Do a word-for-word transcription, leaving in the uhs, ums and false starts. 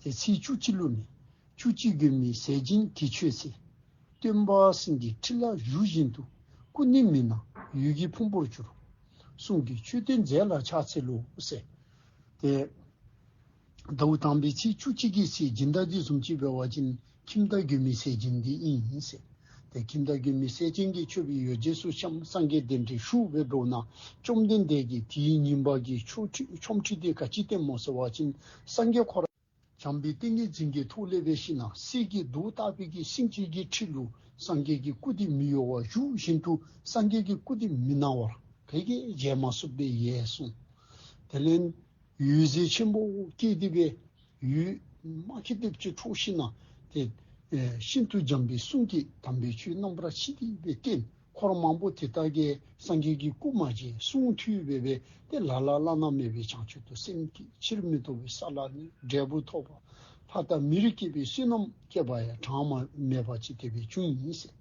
ཏེ་ཚེས་བཅུ་གཅིག་ལུ་ནི། བཅུ་གཅིག་མགོན་མེད་ཟས་སྦྱིན་དགེ་ཆོས་ཚེ། སྟོན་པ་སེང་གེའི་ཁྲི་ལ་བཞུགས་བཞིན་དུ། སྐུ་ནི་མི་སྣང་འོད་ཀྱི་ཕུང་པོར་གྱུར། གསུང་གི་མཆོད་རྟེན་མཛེས་ལ་ཕྱག་འཚལ་ལོ་ཟེར། ཏེ་ཟླཝ་དང་པའི་ཚེས་བཅུ་གཅིག་གི་ཚེ་སྦྱིན་བདག་འདི་བཟུམ་ཅིག་འབད་བ་ཅིན་ཁྱིམ་བདག་མགོན་མེད་ཟས་སྦྱིན་འདི་ཨིན་ཟེར། ཏེ་ཁྱིམ་བདག་མགོན་མེད་ཟས་སྦྱིན་གྱིས་མཆོད་པའི་ཡོ་བྱད་ཚུ་བཤམས། སངས་རྒྱས་གདན་འདྲེན་ཞུ་སྦེ་འགྱོ་ན། བཅོམ་ལྡན་འདས་ཀྱིས་དེའི་ཉིན་པ་གི་ཆོ་འཕྲུལ་ཆོ་འཕྲུལ་འདི་ག་ཅི་སྟོནམ་སྨོ་ཟེར་བ་ཅིན་སངས་རྒྱས་ཁོ་ར་བྱམས་པའི་ཏིང་ངེ་འཛིན་གྱི་ཐོག་ལས་འབད་ཞིན་ན་གསེར་གྱི་མདོག་བཏགས་པའི་གི་སེང་ཆེན་གྱི་ཁྲི་ལུ་སངས་རྒྱས་ཀྱི་སྐུ་འདི་མི་གཡོ་བར་བཞུགས་བཞིན་དུ་སངས་རྒྱས་ཀྱི་སྐུ་འདི་མི་སྣང་བར་ག་གིས་མཇལ་མ་ཚུགསཔ་སྦེ་ཡལ་སོང་། དེ་ལས་འོད་ཟེར་ཆེན་པོ་བཀྱེ་སྟེ་སྦེ་འོད་མ་ཁི་ཏེ་ཅིག་འཕྲོ་ཞིན་ན་ཏེ་ཨེ་ཤིན་ཏུ་འཇམ་པའི་གསུང་གིས་དམ་པའི་ཆོས་རྣམ་པར་ཕྱེ་སྟེ་སྦེ་བསྟན། འཁོར་མང་པོ་དེ་དག་གིས་སངས་རྒྱས་ཀྱི་སྐུ་མ་མཇལ། གསུང་ཐོས་སྦེ་སྦེ་ཏེ་ལ་ལ་བླ་ན་མེད་པའི་བྱང་ཆུབ་ཏུ་སེམས་བསྐྱེད། ཕྱིར་མི་ལྡོག་པའི་ས་ལ་གནས། འབྲས་བུ་ཐོབ་པ། ལྷ་དང་མིར་སྐྱེས་པའི་བསོད་ནམས་བསྐྱེད་པ་ཡང་གྲངས་མ་མེད་པ་ཅིག་དེ་སྦེ་བྱུང་ཡི་ཟེར།